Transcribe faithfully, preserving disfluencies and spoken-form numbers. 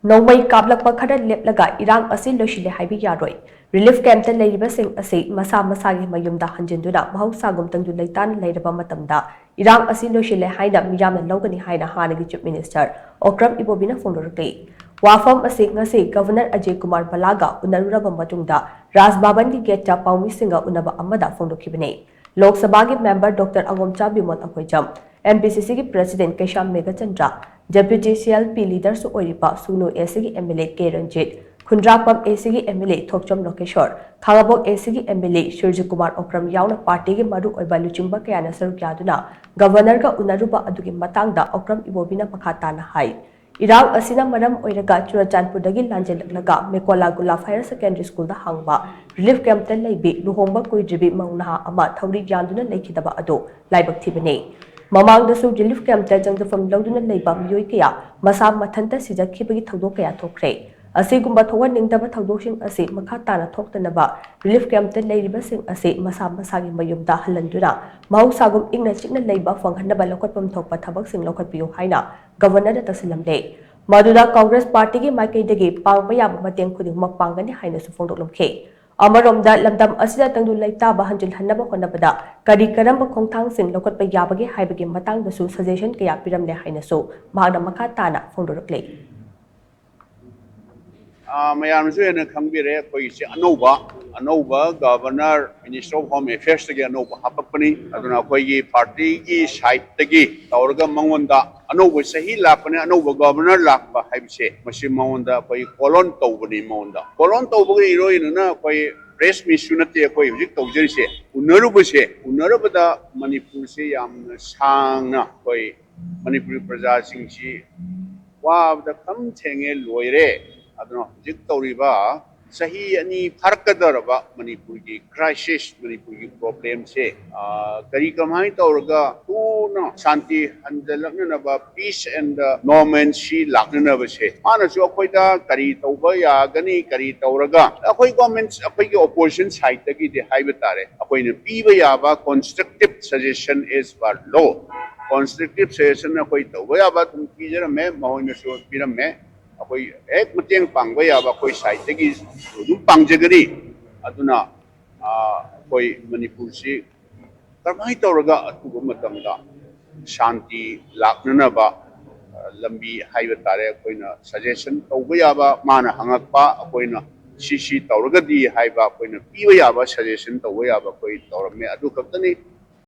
ꯅꯣꯡꯃꯩ ꯀꯥꯞꯂꯛꯄ ꯈꯔ ꯂꯦꯞꯂꯒ ꯏꯔꯥꯡ ꯑꯁꯤ ꯂꯣꯏꯁꯤꯜꯂꯦ ꯍꯥꯏꯕ ꯌꯥꯔꯣꯏ꯫ ꯔꯤꯂꯤꯐ ꯀꯦꯝꯞꯇ ꯂꯩꯔꯤꯕꯁꯤꯡ ꯑꯁꯤ ꯃꯁꯥ ꯃꯁꯥꯒꯤ ꯃꯌꯨꯝꯗ ꯍꯟꯖꯤꯟꯗꯨꯅ ꯃꯍꯧꯁꯥꯒꯨꯝ ꯇꯪꯗꯨ ꯂꯩꯇꯥꯅ ꯂꯩꯔꯕ ꯃꯇꯝꯗ, ꯏꯔꯥꯡ ꯑꯁꯤ ꯂꯣꯏꯁꯤꯜꯂꯦ ꯍꯥꯏꯅ ꯃꯤꯌꯥꯝꯅ ꯂꯧꯒꯅꯤ ꯍꯥꯏꯅ ꯍꯥꯟꯅꯒꯤ ꯆꯤꯐ ꯃꯤꯅꯤꯁꯇꯔ ꯑꯣꯀ꯭ꯔꯝ ꯏꯕꯣꯕꯤꯅ ꯐꯣꯡꯗꯣꯔꯛꯂꯤ꯫ ꯋꯥꯐꯝ ꯑꯁꯤ ꯉꯁꯤ ꯒꯚꯔꯅꯔ ꯑꯖꯦ ꯀꯨꯃꯥꯔ ꯚꯜꯂꯥꯒ ꯎꯅꯔꯨꯔꯕ ꯃꯇꯨꯡꯗ ꯔꯥꯖꯚꯕꯟꯒꯤ ꯒꯦꯠꯇ ꯄꯥꯎꯃꯤꯁꯤꯡꯒ ꯎꯅꯕ ꯑꯃꯗ ꯐꯣꯡꯗꯣꯛꯈꯤꯕꯅꯤ꯫ ꯂꯣꯛ ꯁꯚꯥꯒꯤ member doctor ꯑꯉꯣꯝꯆꯥ Bimol ꯑꯩꯈꯣꯏꯖꯝ, M P ꯁꯤ ꯁꯤꯒꯤ ꯄ꯭ꯔꯦꯁꯤꯗꯦꯟꯠ ꯀꯩꯁꯥꯝ ꯃꯦꯘꯆꯟꯗ꯭ꯔ, ꯗꯦꯄ꯭ꯌꯨꯇꯤ ꯁꯤ ꯑꯦꯜ ꯄꯤ ꯂꯤꯗꯔꯁꯨ ꯑꯣꯏꯔꯤꯕ ꯁꯨꯒꯅꯨ ꯑꯦ ꯁꯤꯒꯤ M L A K Ranjit, Khundrakpam A ꯁꯤꯒꯤ M L A Thokchom Lokeshwar, Khangabok A ꯁꯤꯒꯤ M L A Surjakumar Okram ꯌꯥꯎꯅ ꯄꯥꯔꯇꯤꯒꯤ ꯃꯔꯨ ꯑꯣꯏꯕ ꯂꯨꯆꯤꯡꯕ ꯀꯌꯥꯅ ꯁꯔꯨꯛ ꯌꯥꯗꯨꯅ ꯒꯚꯔꯅꯔꯒ ꯎꯅꯔꯨꯕ ꯑꯗꯨꯒꯤ ꯃꯇꯥꯡꯗ ꯑꯣꯀ꯭ꯔꯝ ꯏꯕꯣꯕꯤꯅ ꯃꯈꯥ ꯇꯥꯅ ꯍꯥꯏ꯫ ꯏꯔꯥꯡ ꯑꯁꯤꯅ ꯃꯔꯝ ꯑꯣꯏꯔꯒ ꯆꯨꯔꯆꯥꯟꯄꯨꯔꯗꯒꯤ ꯂꯥꯟꯖꯦꯜꯂꯛꯂꯒ ꯃꯦꯀꯣꯂꯥ ꯒꯨꯂꯥ ꯍꯥꯌꯔ ꯁꯦꯀꯦꯟꯗꯔꯤ ꯁ꯭ꯀꯨꯜꯗ ꯍꯥꯡꯕ ꯔꯤꯂꯤꯐ ꯀꯦꯝꯞꯇ ꯂꯩꯕꯤ ꯂꯨꯍꯣꯡꯕ ꯀꯨꯏꯗ꯭ꯔꯤꯕꯤ ꯃꯧ ꯅꯍꯥ ꯑꯃ ꯊꯧꯔꯤ ꯌꯥꯟꯗꯨꯅ ꯂꯩꯈꯤꯗꯕ ꯑꯗꯨ ꯂꯥꯏꯕꯛ ꯊꯤꯕꯅꯤ꯫ ꯃꯃꯥꯡꯗꯁꯨ ꯔꯤꯂꯤꯐ ꯀꯦꯝꯞꯇ ꯆꯪꯖꯐꯝ ꯂꯧꯗꯨꯅ ꯂꯩꯕ ꯃꯤꯑꯣꯏ ꯀꯌꯥ ꯃꯁꯥ ꯃꯊꯟꯇ ꯁꯤꯖꯈꯤꯕꯒꯤ ꯊꯧꯗꯣꯛ ꯀꯌꯥ ꯊꯣꯛꯈ꯭ꯔꯦ꯫ ꯑꯁꯤꯒꯨꯝꯕ ꯊꯣꯛꯍꯟꯅꯤꯡꯗꯕ ꯊꯧꯗꯣꯛꯁꯤꯡ ꯑꯁꯤ ꯃꯈꯥ ꯇꯥꯅ ꯊꯣꯛꯇꯅꯕ ꯔꯤꯂꯤꯐ ꯀꯦꯝꯞꯇ ꯂꯩꯔꯤꯕꯁꯤꯡ ꯑꯁꯤ ꯃꯁꯥ ꯃꯁꯥꯒꯤ ꯃꯌꯨꯝꯗ ꯍꯜꯍꯟꯗꯨꯅ ꯃꯍꯧꯁꯥꯒꯨꯝ ꯏꯪꯅ ꯆꯤꯛꯅ ꯂꯩꯕ ꯐꯪꯍꯟꯅꯕ ꯂꯧꯈꯠꯐꯝ ꯊꯣꯛꯄ ꯊꯕꯛꯁꯤꯡ ꯂꯧꯈꯠꯄꯤꯌꯨ ꯍꯥꯏꯅ ꯒꯚꯔꯅꯔꯗ ꯇꯛꯁꯤꯜꯂꯝꯂꯦ꯫ ꯃꯗꯨꯗ ꯀꯪꯒ꯭ꯔꯦꯁ ꯄꯥꯔꯇꯤꯒꯤ ꯃꯥꯏꯀꯩꯗꯒꯤ ꯄꯥꯡꯕ ꯌꯥꯕ ꯃꯇꯦꯡ ꯈꯨꯗꯤꯡꯃꯛ ꯄꯥꯡꯒꯅꯤ ꯍꯥꯏꯅꯁꯨ ꯐꯣꯡꯗꯣꯛꯂꯝꯈꯤ꯫ ꯑꯃꯔꯣꯝꯗ, ꯂꯝꯗꯝ ꯑꯁꯤꯗ ꯇꯪꯗꯨ ꯂꯩꯇꯥꯕ ꯍꯟꯖꯤꯜꯍꯟꯅꯕ ꯍꯣꯠꯅꯕꯗ ꯀꯔꯤ ꯀꯔꯝꯕ ꯈꯣꯡꯊꯥꯡꯁꯤꯡ ꯂꯧꯈꯠꯄ ꯌꯥꯕꯒꯦ ꯍꯥꯏꯕꯒꯤ ꯃꯇꯥꯡꯗꯁꯨ ꯁꯖꯦꯁꯟ ꯀꯌꯥ ꯄꯤꯔꯝꯂꯦ ꯍꯥꯏꯅꯁꯨ ꯃꯍꯥꯛꯅ ꯃꯈꯥ ꯇꯥꯅ ꯐꯣꯡꯗꯣꯔꯛꯂꯤ꯫ ꯑꯥ, ꯃꯌꯥꯝꯅꯁꯨ ꯍꯦꯟꯅ ꯈꯪꯕꯤꯔꯦ, ꯑꯩꯈꯣꯏꯒꯤꯁꯦ ꯑꯅꯧꯕ, ꯑꯅꯧꯕ ꯒꯚꯔꯅꯔ, ꯃꯤꯅꯤꯁꯇꯔ ꯑꯣꯐ ꯍꯣꯝ ꯑꯦꯐꯤꯌꯔꯁꯇꯒꯤ ꯑꯅꯧꯕ ꯍꯥꯞꯄꯛꯄꯅꯤ꯫ ꯑꯗꯨꯅ ꯑꯩꯈꯣꯏꯒꯤ ꯄꯥꯔꯇꯤꯒꯤ ꯁꯥꯏꯠꯇꯒꯤ ꯇꯧꯔꯒ ꯃꯉꯣꯟꯗ ꯑꯅꯧꯕ ꯆꯍꯤ ꯂꯥꯛꯄꯅꯦ, ꯑꯅꯧꯕ ꯒꯚꯔꯅꯔ ꯂꯥꯛꯄ ꯍꯥꯏꯕꯁꯦ, ꯃꯁꯤ ꯃꯉꯣꯟꯗ ꯑꯩꯈꯣꯏ ꯀꯣꯂꯣꯟ ꯇꯧꯕꯅꯤ꯫ ꯃꯉꯣꯟꯗ ꯀꯣꯂꯣꯟ ꯇꯧꯕꯒ ꯏꯔꯣꯏꯅꯅ ꯑꯩꯈꯣꯏ ꯄ꯭ꯔꯦꯁ ꯃꯤꯠꯁꯨ ꯅꯠꯇꯦ ꯑꯩꯈꯣꯏ ꯍꯧꯖꯤꯛ ꯇꯧꯖꯔꯤꯁꯦ꯫ ꯎꯅꯔꯨꯕꯁꯦ, ꯎꯅꯔꯕꯗ ꯃꯅꯤꯄꯨꯔꯁꯦ ꯌꯥꯝꯅ ꯁꯥꯡꯅ ꯑꯩꯈꯣꯏ ꯃꯅꯤꯄꯨꯔꯤ ꯄ꯭ꯔꯖꯥꯁꯤꯡꯁꯤ ꯋꯥꯕꯗ ꯈꯝ ꯊꯦꯡꯉꯦ, ꯂꯣꯏꯔꯦ꯫ ꯑꯗꯨꯅ ꯍꯧꯖꯤꯛ ꯇꯧꯔꯤꯕ ꯆꯍꯤ ꯑꯅꯤ ꯐꯥꯔꯛꯀꯗꯧꯔꯕ ꯃꯅꯤꯄꯨꯔꯒꯤ ꯀ꯭ꯔꯥꯏꯁꯤꯁ, ꯃꯅꯤꯄꯨꯔꯒꯤ ꯄ꯭ꯔꯣꯕ꯭ꯂꯦꯝꯁꯦ, ꯑꯥ, ꯀꯔꯤ ꯀꯃꯥꯏꯅ ꯇꯧꯔꯒ ꯊꯨꯅ ꯁꯥꯟꯇꯤ ꯍꯟꯖꯜꯂꯛꯅꯅꯕ, peace and normalcy ꯂꯥꯛꯅꯅꯕꯁꯦ, ꯃꯥꯅꯁꯨ ꯑꯩꯈꯣꯏꯗ ꯀꯔꯤ ꯇꯧꯕ ꯌꯥꯒꯅꯤ, ꯀꯔꯤ ꯇꯧꯔꯒ ꯑꯩꯈꯣꯏ ꯒꯣꯔꯃꯦꯟ, ꯑꯩꯈꯣꯏꯒꯤ ꯑꯣꯄꯣꯖꯤꯁꯟ ꯁꯥꯏꯠꯇꯒꯤꯗꯤ ꯍꯥꯏꯕ ꯇꯥꯔꯦ, ꯑꯩꯈꯣꯏꯅ ꯄꯤꯕ ꯌꯥꯕ constructive suggestion as per law, constructive suggestion ꯑꯩꯈꯣꯏ ꯇꯧꯕ ꯌꯥꯕ ꯑꯗꯨꯝ ꯄꯤꯖꯔꯝꯃꯦ, ꯃꯈꯣꯏꯅꯁꯨ ꯄꯤꯔꯝꯃꯦ꯫ ꯑꯩꯈꯣꯏ ꯍꯦꯛ ꯃꯇꯦꯡ ꯄꯥꯡꯕ ꯌꯥꯕ ꯑꯩꯈꯣꯏ ꯁꯥꯏꯠꯇꯒꯤ ꯑꯗꯨꯝ ꯄꯥꯡꯖꯒꯅꯤ꯫ ꯑꯗꯨꯅ ꯑꯩꯈꯣꯏ ꯃꯅꯤꯄꯨꯔꯁꯤ ꯀꯔꯝꯍꯥꯏꯅ ꯇꯧꯔꯒ ꯑꯊꯨꯕ ꯃꯇꯝꯗ ꯁꯥꯟꯇꯤ ꯂꯥꯛꯅꯅꯕ ꯂꯝꯕꯤ ꯍꯥꯏꯕ ꯇꯥꯔꯦ, ꯑꯩꯈꯣꯏꯅ ꯁꯖꯦꯁꯟ ꯇꯧꯕ ꯌꯥꯕ, ꯃꯥꯅ ꯍꯪꯉꯛꯄ, ꯑꯩꯈꯣꯏꯅ ꯁꯤ ꯁꯤ ꯇꯧꯔꯒꯗꯤ ꯍꯥꯏꯕ ꯑꯩꯈꯣꯏꯅ ꯄꯤꯕ ꯌꯥꯕ, ꯁꯖꯦꯁꯟ ꯇꯧꯕ ꯌꯥꯕ ꯑꯩꯈꯣꯏ ꯇꯧꯔꯝꯃꯦ꯫ ꯑꯗꯨ ꯈꯛꯇꯅꯤ꯫